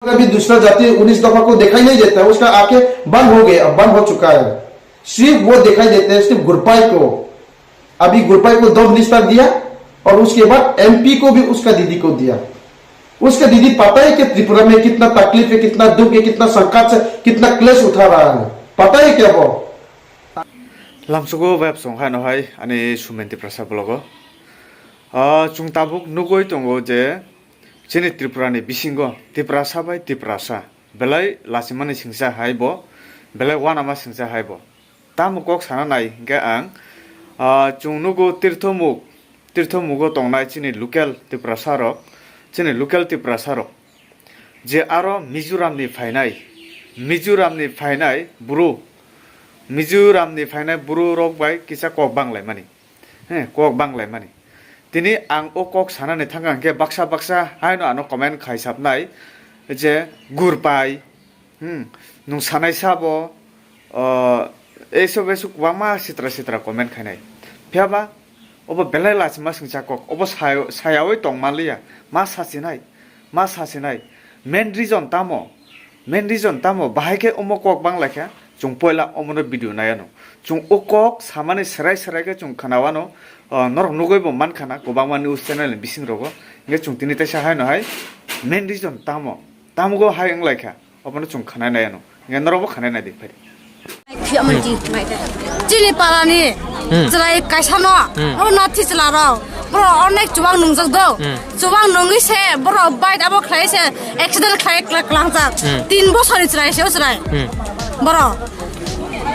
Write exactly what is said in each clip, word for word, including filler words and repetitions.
अभी दूसरा जाति उन्नीस दफा को दिखाई नहीं देता, उसका आंखें बंद हो गए, बंद हो चुका है। सिर्फ वो दिखाई देते हैं, सिर्फ गुरपाई को। अभी गुरपाई को दो मिनिस्टर दिया और उसके बाद एमपी को भी उसका दीदी को दिया। उसका दीदी पता है कि त्रिपुरा में कितना तकलीफ है, कितना दुख है, कितना संकट से, कितना क्लेश उठा रहा है, पता है क्या वो? Lamsugo web song hai no hai ani Sumen Tiprasa blogo. Ah, chwng tabuk nugwi tongo je chini Tripura ni bisingo Tiprasa bai Tiprasa belai lachimani singsa hai bo, belai wanama singsa hai bo. Tamo kok sana nai hingke ang, ah, chwng nugo tirthomuk, tirthomugo tongnai chini local Tiprasa rok, chini local Tiprasa rok. Je aro Mizoram ni phainai, Mizoram ni phainai bru, Mizoram ni phainai bru rok bai kisa kok banglaimani. He, kok banglaimani. Tini ang o kok sanani thangkha hingke baksa baksa haino ano comment khaisapnai je gurpai, hmm, nwng sanai sabo, o, eiso besu kwbangma sitra sitra comment khainai. Phiyaba obo belai lachima singcha kok, obo saya-, sayawi tong manliya, ma sachinai, ma sachinai. Main reason tamo? Main reason tamo? Bahai khe omo kok banglaikha, chwng poila omono video naiano. Chwng o kok samani serai serai khe chwng khanawano, ah, norok nugwi bo mankha na kwbangma news channel ni bising rogo. Hingkhe chwng tini teisa haino hai main reason tamo? Tamugo hai wnglaikha, obono chwng khanai naiano. Hingkhe norokbo khanai naidi phai. Phiya manti, mai de. Chini parani, Hmm. chwrai kaisa no, Hmm. o nathi chwla rok. Boro onek chubang nungjak do. Hmm. Chubang nungwi se, boro bike abo khlai se, accident khlai kla-, klangjak. Hmm. Tin bosor ni chwrai se o chwrai. Hmm. Boro.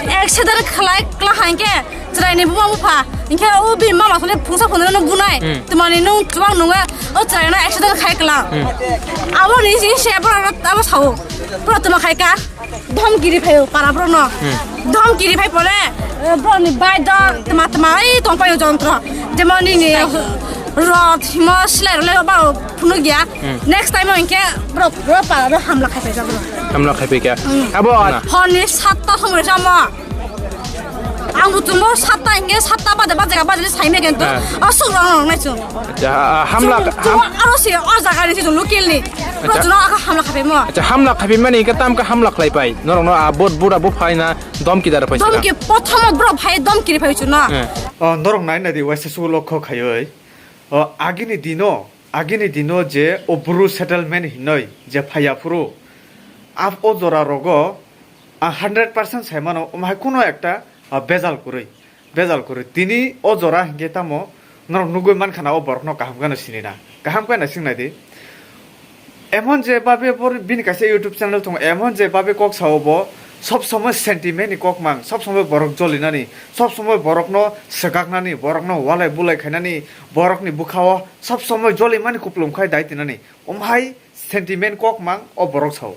Accident khlai kla hangke, chwrai ni buma bupha. Hingke o bini mama sone phungsa phunsa no bunai. Hmm. Twmani nung chubang nunga, o chwrai no accident khai kla. Hmm. Abo ni si se, boro abo sao. Boro tuma khai ka. Dhomki ri phaio para bro no. Hmm. Dhomki ri phai pore, eh, bro ni bai do tma tma ei tong paio jontro. Jemon nini rod himo slai role ba phunu gya. Hmm. Next time o inke bro, bro para bro hamla khai phai bro. Hamla khai phai kya? Hmm. Abo na. Honi satta somoi samo. Ang butumo satta inge satta bade bade bade sai me kento. Ah. Asuk rong rong nai chung. Acha, ah, hamla, chung, chung ham- aro si o jaga ni chung local ni. Acha. Bro chung aka hamla khape mo. Acha, hamla khape mani ke tam ka hamla khlai pai. Norok no a bot bura bo phai na dom ki dar pai. Dom ki prothom bro phai dom ki phai chung na. Eh. O norok nai na di waisa su lokho khayoi. O agini dino, agini dino je o bru settlement hinoi je phaya phuru. Ap o jora rogo a hundred percent sai mano, um hai kuno ekta, a, bejal kurui. Bejal kwrwi. Tini o jora hinkhe tamo norok nugwi mankha na o borokno kaham kheno sinina. Kaham kheno singnai di. Emon je babe bor-, bini kaisa YouTube channel tongo, emon je babe kok sao bo sob somoi sentiment ni kok mang, sob somoi borok jolinani, sob somoi borokno swkaknani, borokno walai bulai khainani, borokni bwkhao sob somoi jolimani kuplung khai dai tinani. Umhai sentiment kok mang o borok sao.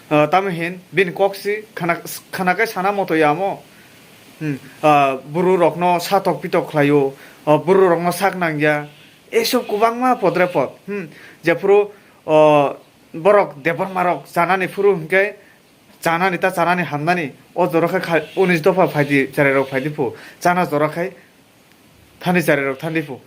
Ah, tamo hin bini kok si khana, khana khe sana moto ya mo. Hmm, ah, buru rokno satok pitok khlaio, ah, buru rokno sak nangya. Eisob kwbangma podre pod. Hmm, jephuru, ah, borok Debbarma rok chanani phuru hinkhe chanani ta chanani hamnani o jora khe khai unis dopha phaidi cherai rok phaidi phu chana jora khai thani cherai rok thandi phu.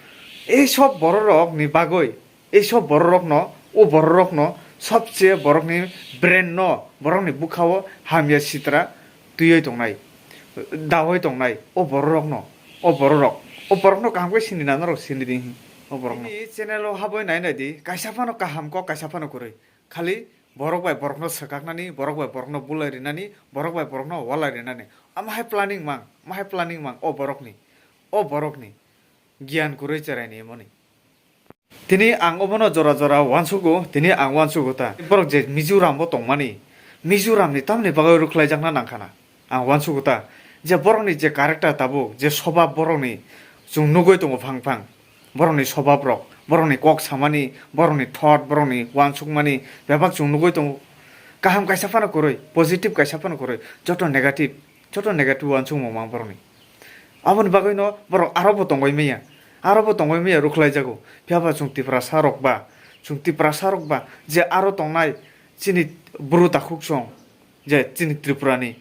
Eisob borok rok ni bagwi Ei sob bororokno, o bororokno sobse borokni brain no, borokni bwkhao hamya sitra twiwi tongnai, daui tongnai, o bororokno, o bororok, o borokno kaham khe sini na norok sini di, o borokno. Nini channel o habwi nai nai di, kaisa phano kaham kok, kaisa phano kwrwi. Khali borok bai borokno swkaknani, borok bai borokno bulai rinani, borok bai borokno walai rinani. Ama hai planning mang, ama hai planning mang, o borokni, o borokni. Giyan kwrwi cherai ni mani. Tini ang obono jora jora uansugo, tini ang uansugo ta. Borok je Mizoram bo tongmani, Mizoram ni tamni bagwi rwkhlaijakna nangkhana. Ang uansugo ta, je borokni je character tabuk, je sobab borokni chwng nugwi tongo phang phang. Borokni sobab rok, borokni kok samani, borokni thought, borokni uansukmani bebak chwng nugwi tongo. Kaham kaisa phano kwrwi, positive kaisa phano kwrwi, joto negative. Joto negative uansukmung mang borokni. Aboni bagwino borok aro bo tongwi manya. Aro bo tongwi manya rwkhlaijago. Phiya ba chwng Tiprasa rok ba, chwng Tiprasa rok ba je aro tongnai chini bru takhuk song, je chini Tripura ni.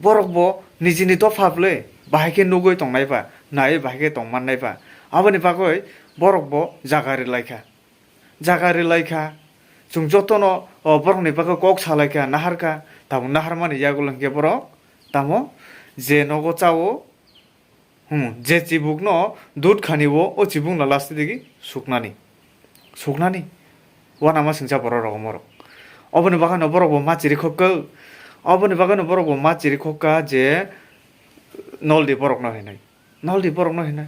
Borok bo nijini dopha bwle bahai khe nugwi tongnai ba, naiwi bahai khe tongmannai ba. Aboni bagwi borok bo jaga rwlaikha. Jaga rwlaikha, Chwng jotono, o, borokni bagwi kok salaikha, naharkha, tamo naharmani yagulo hinkhe borok tamo je nogo chao, hmm, je chibukno dud khani o, o chibukno last digi suknani, suknani. Uanama singcha borok rok omorok. Oboni bagwino borok bo ma chirikhok khe, oboni bagwino borok bo ma chirikhok kha je noldi borokno hinwi. Noldi borokno hinwi.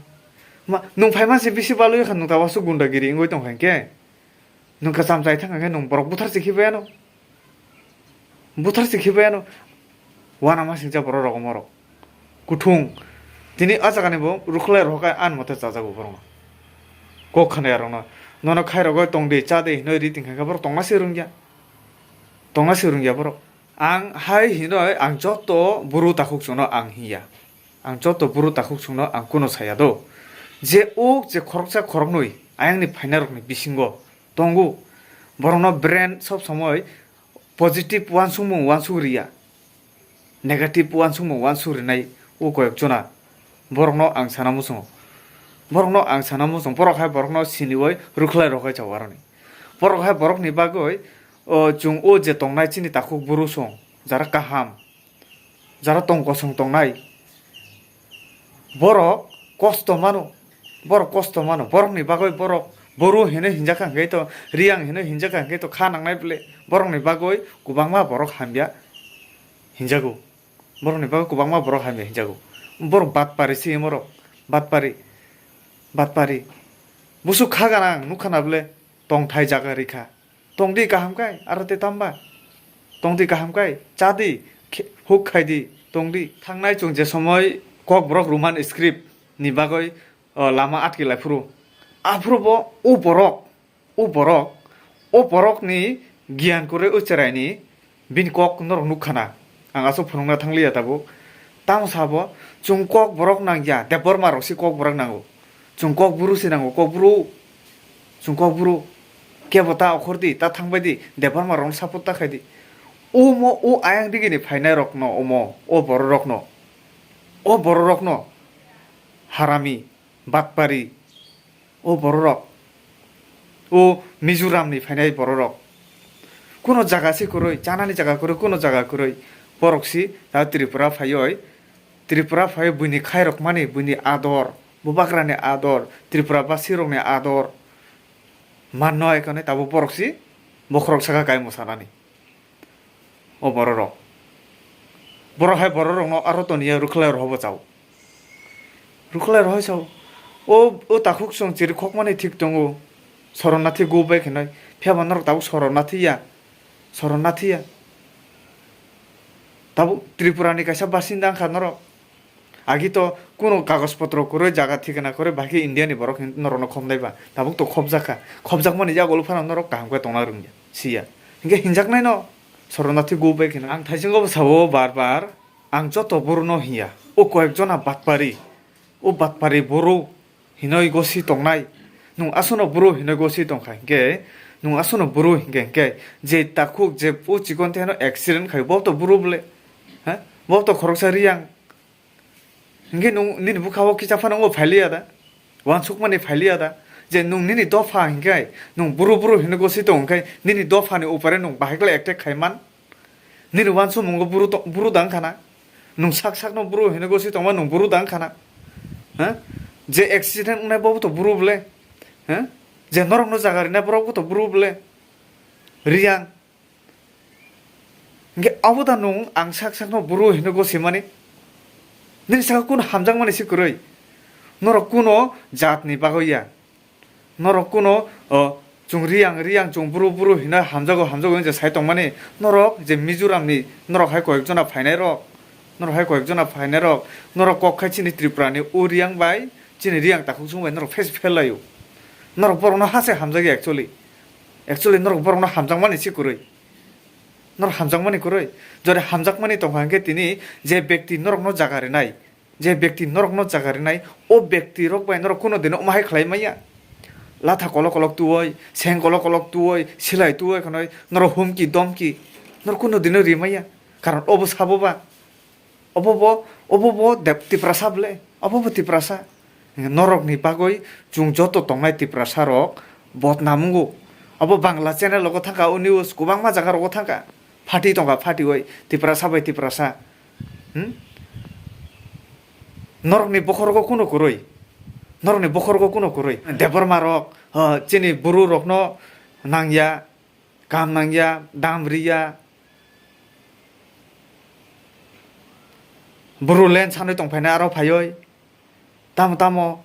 Ma, nwng phaima se bisi balwi kha nwng ta wasu gundagiri wngwi tongkha hinkhe. Nwng kwcham chai thang hinkhe nwng borok buthar se khibai ano. Buthar se khibai ano. Uanama singcha borok rok omorok. Kuthung. Tini a jagani bo rukhlai rohorkha ani mote chajago borokno. Kok khanai rokno. Nono khairogwi tongdi, chadi hinwi ri tongkha hinkhe borok tongna se rwngya. Tongna se rwngya borok. Ang hai hinoi ang joto buru takhuk chwngno ang hinya. Ang joto buru takhuk chwngno ang kuno saya do. Je o je khoroksa khoroknwi ayangni phainarokni bisingo tongo, borokno brain sob somoi positive uansukmung uansuk riya, negative uansukmung uansuk rinai o koyok jona borokno ang sana muchungo. Borokno ang sana muchung, borok hai borokno siniwi rukhlai rohai chao aroni. Borok hai borokni bagwi, o, chwng o je tongnai chini takhuk buru song, jara kaham, jara tong kosong tongnai, borok kosto mano, borok kosto mano, borokni bagwi borok boru hinwi hinjakha hinkhe to, riyang hinwi hinjakha hinkhe to kha nangnai bwle, borokni bagwi kwbangma borok hamya hinjago, borokni bagwi kwbangma borok hamya hinjago, borok batpari se borok, batpari, batpari, busuk kha gana ang nukha na bwle, tongthai jaga rikha. Tongdi kaham kai, aro te tamba? Tongdi kaham kai, chadi, khe-, huk khaidi, tongdi. Thangnai chwng je somoi Kokborok Roman script ni bagwi, o, lama atki lai phuru. Aphuru bo o borok, o borok, o borokni giyan kwrwi o cheraini bini kok norok nukha na. Ang aswk phunukna thangliya tabuk. Tamo sabo, chwng Kokborok nangya, Debbarma rok se Kokborok nango. Chwng Kokburu se nango, Kokburu. Chwng Kokburu. Kebo ta okhor di, ta thangbai di, Debbarma rokno support ta khai di. Omo, o ayang digini phainai rokno, omo, o borok rokno. O borok rokno. Harami, batpari. O bororok, o Mizoramni phainai bororok, kuno jaga se kwrwi, chanani jaga kwrwi, kuno jaga kwrwi, borok si ta Tripura phaioi, Tripura phaioi buini khairokmani, buini ador, bubagrani ador, Tripura basirokni ador manno ekhane tabuk borok si bokhorok saka kaimo sanani. O bororok. Borok hai bororokno aro toniya rwkhlai rohobo chao. Rwkhlai rohoi chao. O, o takhuk chwng chiri khokmani thik tongo. Soronnathi go bai khenai. Phiya ba norok tabuk soronnathi ya. Soronnathi ya. Tabuk Tripurani kaisa basinda wngkha norok. Agi to kuno kagoj potro kwrwi, jaga thikana kwrwi, bahai khe India ni borok hin norokno khopnai ba. Tabuk to khopjak kha. Khopjakmani yagulo phano norok kaham khe tongna rwngya, siya. Hinkhe hinjaknai no, soronnathi go bai kheno. Ang thaisingo bo sao bar bar, ang joto buru no hinya. O koyek jona batpari, o batpari buru hinoi gosi tongnai. Nwng aswkno buru hinoi gosi tongkha hinkhe, nwng aswkno buru hinkhe, hinkhe je takhuk je o chikon theno accident khai, bo to buru bole. Ha? Bo to khoroksa riyang. Hinkhe nwng nini bwkha-o kisa phano wngbo phailiya da? Uansukmani phailiya da? Je nwng nini dopha hinkhe, nwng buru buru hinwi gosi tong hinkhe, nini dophani upare nwng bahai khlai attack khai man? Nini uansukmungo buru to-, buru da wngkha na? Nwng sak sakno buru hinwi gosi tongma nwng buru da wngkha na? Ha? Je accident wngnai bobo to buru bole? Ha? Je norokno jaga rinai borokbo to buru bole? Riyang. Hinkhe abo da nwng ang sak sakno buru hinwi gosimani? Nini saka kuno hamjakmani se kwrwi? Norok kuno jatni bagwi ya. Norok kuno, o, chwng riyang riyang, chwng buru buru hinwi hamjago hamjago hinwi je sai tongmani. Norok je Mizoramni norok hai koyek jona phainairok, norok hai koyek jona phainairok, norok kok khai chini Tripurani o riyang bai, chini riyang takhuk chwng bai norok face phellaio. Norok borokno ha se hamjakya actually. Actually norok borokno hamjakmani se kwrwi. Norok hamjakmani kwrwi. Jodi hamjakmani tongkha hinkhe tini je bekti norokno jaga rinai, je bekti norokno jaga rinai, o bekti rok bai norok kuno dino omo hai khlai manya. Latha kolok kolok tuoi, seng kolok kolok tuoi, silai tuoi khwnoi, norok humki domki, norok kuno dino ri manya. Karon obo sabo ba. Obo bo, obo bo dep-, Tiprasa bole? Obo bo Tiprasa? Norokni bagwi chwng joto tongnai Tiprasa rok bodnam wngo. Abo Bangla channel rogo thangkha, o news kwbangma jaga rogo thangkha. Phati tongkha, phati oi, Tiprasa bai Tiprasa. Hmm? Norokni bokhorogo kuno kwrwi. Norokni bokhorogo kuno kwrwi. Debbarma rok, ha, chini buru rokno nangya, kam nangya, dam riya. Buru len sanwi tongphaina aro phaioi. Tamo tamo.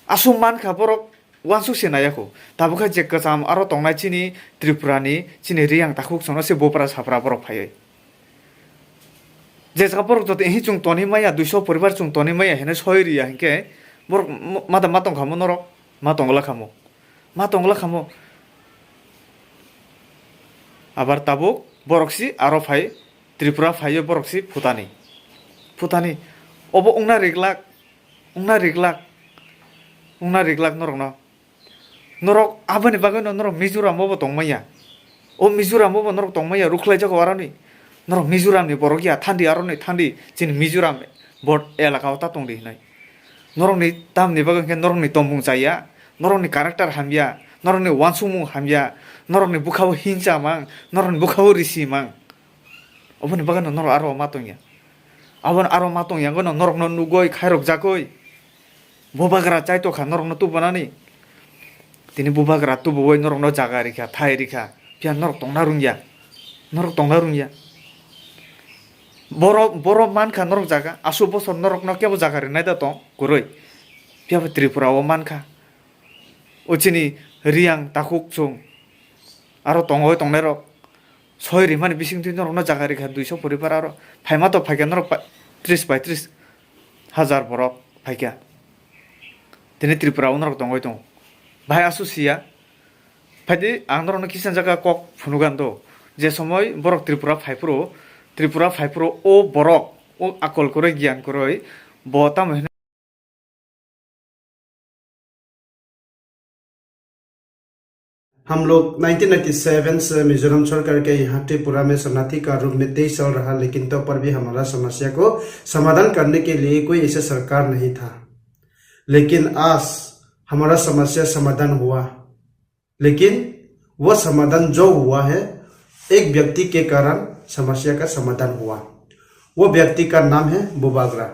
Aswk mankha borok uansuk se naiya kho. Tabuk khe je kwcham aro tongnai chini Tripura ni, chini Riyang takhuk chwngno se bupra sapra borok phaioi. Je jaga borok joto ehi chwng tonwi maya, duiso poribar chwng tonwi maya hinwi soi riya hinkhe borok m-, mada ma tongkha mo norok, ma tongla kha mo. Ma tongla kha mo. Abar tabuk borok si aro phai Tripura phaiyo borok si phutani. Phutani. Obo wngna riglak, wngna riglak, wngna riglak norokno. Norok aboni bagwino norok Mizoram o bo tongmaya. O Mizoram o bo norok tongmaya, rukhlai jago aroni. Norok Mizoram ni borok ya, thandi aroni, thandi chini Mizoram bo elaka o ta tongdi hinai. Norokni tamni bagwi hwnkhe norokni tongmung chaya, norokni character hamya, norokni uansukmung hamya, norokni bwkhao hinsa mang, norokni bwkhao risi mang. Oboni bagwino norok aro ma tongya. Aboni aro ma tongya, norokno nugwi khairok jagwi. Bubagra chaitokha norokno tubunani. Tini bubagra tubuwi norokno jaga rikha, thai rikha. Phiya norok tongna rungya. Norok tongna rungya. Borok, borok mankha norok jaga. Aswk bosor norokno kebo jaga rinai da tong kwrwi. Phiya bo Tripura o mankha. O chini Riyang takhuk chwng. Aro tongwi tongnairok. Soi rimani bisingtwi norokno jaga rikha duiso poribar aro. Phaima to phaikha norok pa-, tris paitris hajar borok phaikha. Tini Tripura o norok tongwi tongo. Bahai aswk siya. Phaidi ang norokno kisa jaga kok phunugan do. Je somoi borok Tripura phaiphuru, Tripura phaiphuru o borok, o akol kwrwi, giyan kwrwi, bo tamo hino. हम लोग nineteen ninety seven से मिजोरम छोड़ करके यहाँ त्रिपुरा में शरणार्थी का रूप में तेईस साल रहा, लेकिन तब पर भी हमारा समस्या को समाधान करने के लिए कोई ऐसा सरकार नहीं था। लेकिन आज हमारा समस्या समाधान हुआ। लेकिन वो समाधान जो हुआ है, एक व्यक्ति के कारण समस्या का समाधान हुआ। वो व्यक्ति का नाम है बुबागरा।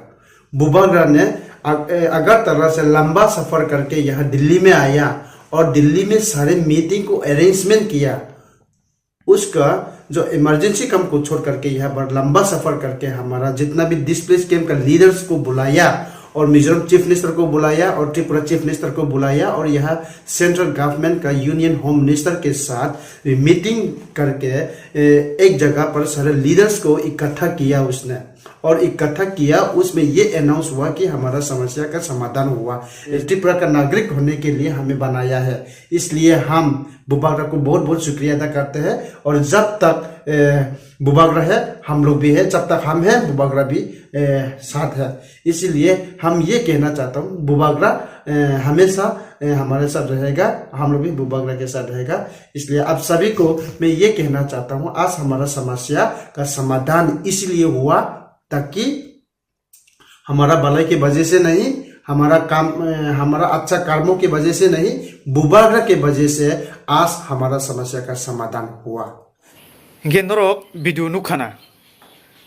बुबागरा ने अग-, ए, अगरतला से लंबा सफर करके यहाँ दिल्ली में आया और दिल्ली में सारे मीटिंग को अरेंजमेंट किया। उसका जो इमरजेंसी काम को छोड़ करके यहाँ पर लंबा सफर करके हमारा जितना भी डिस्प्लेस कैंप का लीडर्स को बुलाया और मिजोरम चीफ मिनिस्टर को बुलाया और त्रिपुरा चीफ मिनिस्टर को बुलाया और यहाँ सेंट्रल गवर्नमेंट का यूनियन होम मिनिस्टर के साथ मीटिंग करके, ए, एक जगह पर सारे लीडर्स को इकट्ठा किया उसने। और इकट्ठा किया, उसमें ये अनाउंस हुआ कि हमारा समस्या का समाधान हुआ। त्रिपुरा का नागरिक होने के लिए हमें बनाया है, इसलिए हम बुबागरा को बहुत बहुत शुक्रिया अदा करते हैं। और जब तक, ए, बुबागरा है, हम लोग भी है, जब तक हम हैं, बुबागरा भी, ए, साथ है। इसीलिए हम ये कहना चाहता हूँ, बुबागरा, ए, हमेशा, ए, हमारे साथ रहेगा, हम लोग भी बुबागरा के साथ रहेगा। इसलिए आप सभी को मैं ये कहना चाहता हूँ, आज हमारा समस्या का समाधान इसलिए हुआ ताकि हमारा भलाई की वजह से नहीं, हमारा काम, अ, हमारा अच्छा कर्मों की वजह से नहीं, बुबागरा की वजह से आज हमारा समस्या का समाधान हुआ। Hinkhe norok video nukha na.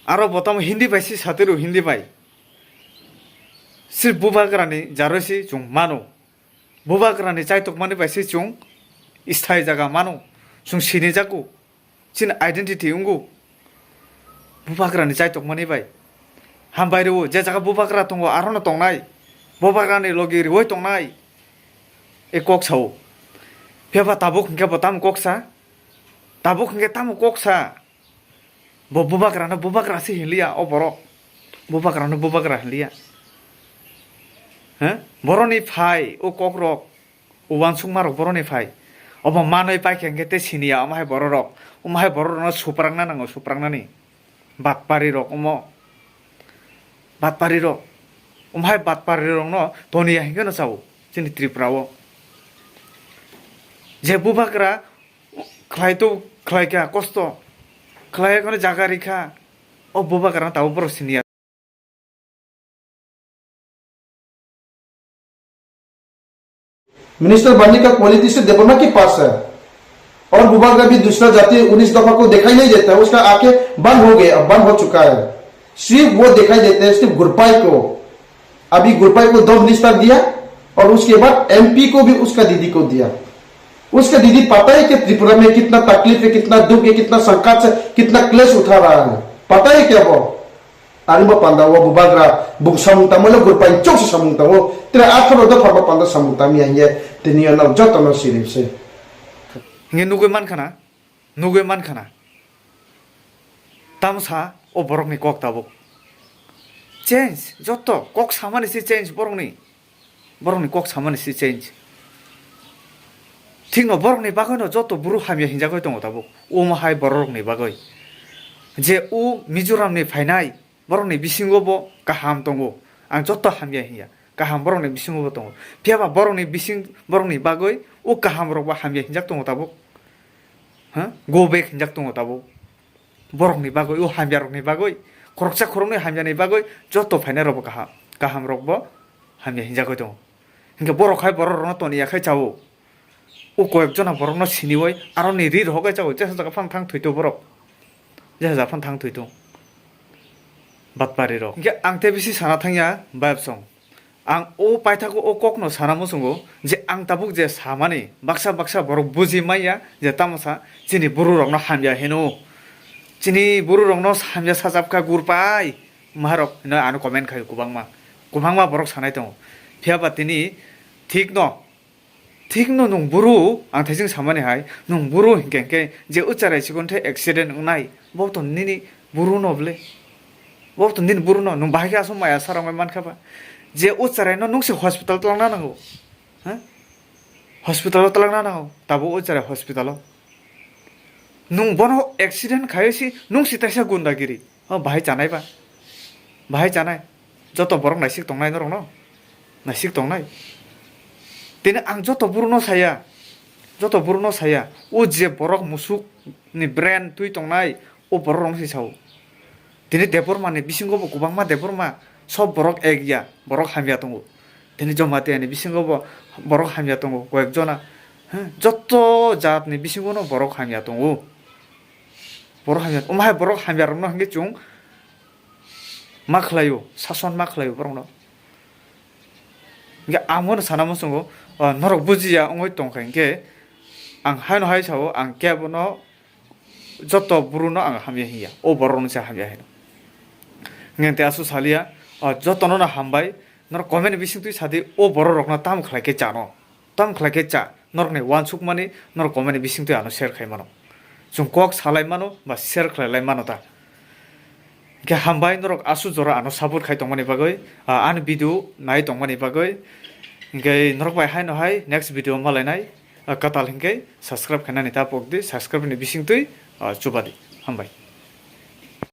Aro bo tamo Hindi bai se satiro, Hindi bai. Sir bubagrani jaroi se chwng mano. Bubagrani chaitokmani bai se chwng sthai jaga mano, chwng sinijago, chini identity wngo. Bubagrani chaitokmani bai hambai rwo, je jaga bubagra tongo, arono tongnai. Bubagrani logi rwoi tongnai. E kok sao. Phiya ba tabuk hinkhe bo tamo kok sa? Tabuk hinkhe tamo kok sa? Bo bubagrano bubagra se hinliya o borok. Bubagrano bubagra hinliya. He? Boroni phai o kokrok, o uansukmarok boroni phai. Obo manwi paikha hinkhe tei siniya omo hai bororok. Omo hai bororokno suprakna nango, supraknani. Batparirok omo. Batparirok. Omo hai batparirokno toniya hinkheno sao chini Tripura o. Je bubagra khlai to khlai kha kosto. Khlai kheno jaga rikha. O bubagrano tabuk borok siniya. Minister बनने का क्वालिटी सिर्फ देबबर्मा के पास है। और बुबाग्रा भी दूसरा जाति उन्नीस दफा को दिखाई नहीं देता, उसका आके बंद हो गया, बंद हो चुका है। सिर्फ वो दिखाई देते हैं सिर्फ गुरपाई को। अभी गुरपाई को दम निस्तार दिया और उसके बाद एमपी को भी उसका दीदी को दिया। उसका दीदी पता है कि त्रिपुरा में कितना तकलीफ है, कितना दुख है, कितना संकट है, कितना क्लेश उठा रहा है, पता है क्या वो? Ani bo panda o bubagra bung samung tamo le gurpai chok se samung tamo. Tira atharo do pharma panda samung tam ya ye tini yo no joto no sirip se. Hinge nugui man khana, nugui man khana. Tamsa o borok ni kok tabuk. Change, joto kok samani se change borok ni. Borokni kok samani se change. Thikno borokni bagwino joto buru hamya hinjagwi tongo tabuk. Omo hai bororokni bagwi. Je o Mizoramni phainai, borokni bisingo bo kaham tongo. Ang joto hamya hinya. Kaham borokni bisingo bo tongo. Phiyaba borokni bising, borokni bagwi o kahamrokbo hamya hinjak tongo tabuk. Ha? Go back hinjak tongo tabuk. Borokni bagwi, o hamyarokni bagwi, khoroksa khoroknwi hamyani bagwi joto phainairokbo kaham, kahamrokbo hamya hinjagwi tongo. Hinkhe borok hai bororokno toniya khai chao. O koyekjona borokno siniwi aroni ri rohorwi chao, jesa jaga phano thang thwito borok. Jesa jaga phano thang thwito. Batparirok. Hinkhe ang tei bisi sana thangya, bayapsong. Ang o paithago o kokno sana muchungo je ang tabuk je samani baksa baksa borok buji manya je tamosa chini bururokno hamya hino. Chini bururokno hamya sajabkha gurpai maharok hino ano comment khaio kwbangma. Kwbangma borok sanai tongo. Phiyaba tini thikno, thikno nwng buru, ang thaising samani hai, nwng buru hinkhe hinkhe je ucharai chikon the accident wngnai, bo to nini buru no ble. Bo to nini buru no, nwng bahai khe aswk maya sarangwi mankha ba. Je ucharai no nwng se hospital twlangna nango. Ha? Hospital o twlangna nango, tabuk ucharai hospital o. Nwng bono accident khaiwi si, nwng si taisa gundagiri. O bahai chanai ba? Bahai chanai? Joto borok naisik tongnai norokno? Naisik tongnai? Tini ang joto buruno saya. Joto buruno saya. O je borok musuk ni brain twi tongnai, o borok rok se sao. Tini Debbarma ni bisingo bo kwbangma Debbarma. Sob borok ek ya. Borok hamya tongo. Tini Jamatia ni bisingo bo borok hamya tongo. Koyek jona. Huh? Joto jat ni bisingo no borok hamya tongo. Borok hamya, omo hai borok hamya rokno hwnkhe chwng ma khlaio, sason ma khlaio borokno. Hwnkhe ang bono sana muchungo, o, norok bujiya wngwi tongkha hinkhe ang haino hai sao, ang kebono joto buruno ang hamya hinya, o borokno se hamya hino. Hwnkhe tei aswk saliya, o, jotono no hambai, norok comment bisingtwi sadi, o borok rokno tamo khlai khe chano. Tamo khlai khe cha, norokni uansukmani norok comment ni bisingtwi ano share khai mano. Chwng kok salai mano ba share khlai lai mano ta. Hwnkhe hambai norok aswk jora ano support khai tongmani bagwi, ah, ani video nai tongmani bagwi. Hwnkhe norok bai haino hai next video malainai, ah, kwtal hwnkhe subscribe khainani ta pokdi, subscribe ni bisingtwi, ah, chubadi. Hambai.